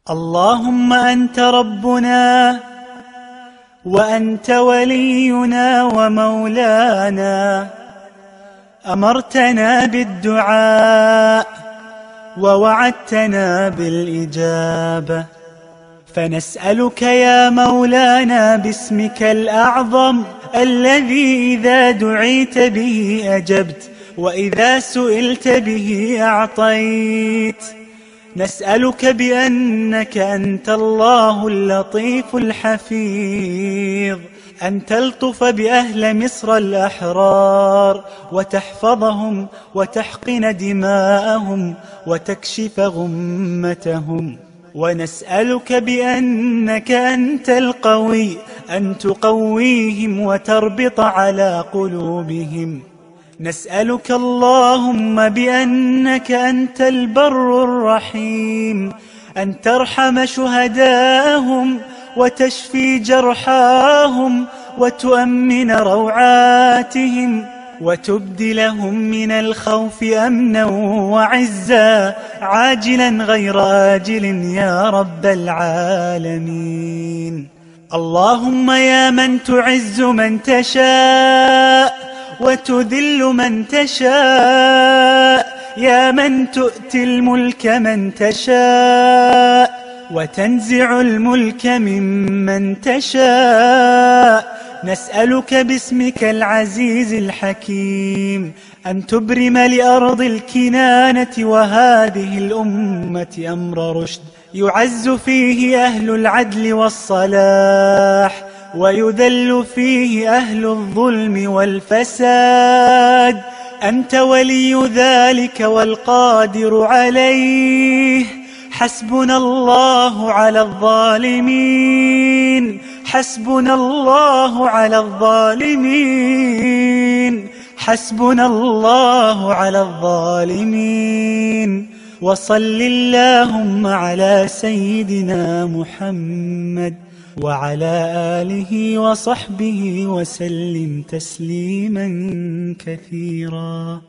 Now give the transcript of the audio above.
اللهم أنت ربنا وأنت ولينا ومولانا، أمرتنا بالدعاء ووعدتنا بالإجابة، فنسألك يا مولانا باسمك الأعظم الذي إذا دعيت به أجبت وإذا سئلت به أعطيت، نسألك بأنك أنت الله اللطيف الحفيظ أن تلطف بأهل مصر الأحرار وتحفظهم وتحقن دماءهم وتكشف غمتهم، ونسألك بأنك أنت القوي أن تقويهم وتربط على قلوبهم. نسألك اللهم بأنك أنت البر الرحيم أن ترحم شهداءهم وتشفي جرحاهم وتؤمن روعاتهم وتبدلهم من الخوف أمنا وعزا عاجلا غير آجل يا رب العالمين. اللهم يا من تعز من تشاء وتذل من تشاء، يا من تؤتي الملك من تشاء وتنزع الملك ممن تشاء، نسألك باسمك العزيز الحكيم أن تبرم لأرض الكنانة وهذه الأمة أمر رشد يعز فيه أهل العدل والصلاح ويذل فيه أهل الظلم والفساد، أنت ولي ذلك والقادر عليه. حسبنا الله على الظالمين، حسبنا الله على الظالمين، حسبنا الله على الظالمين. وصل اللهم على سيدنا محمد وعلى آله وصحبه وسلم تسليما كثيرا.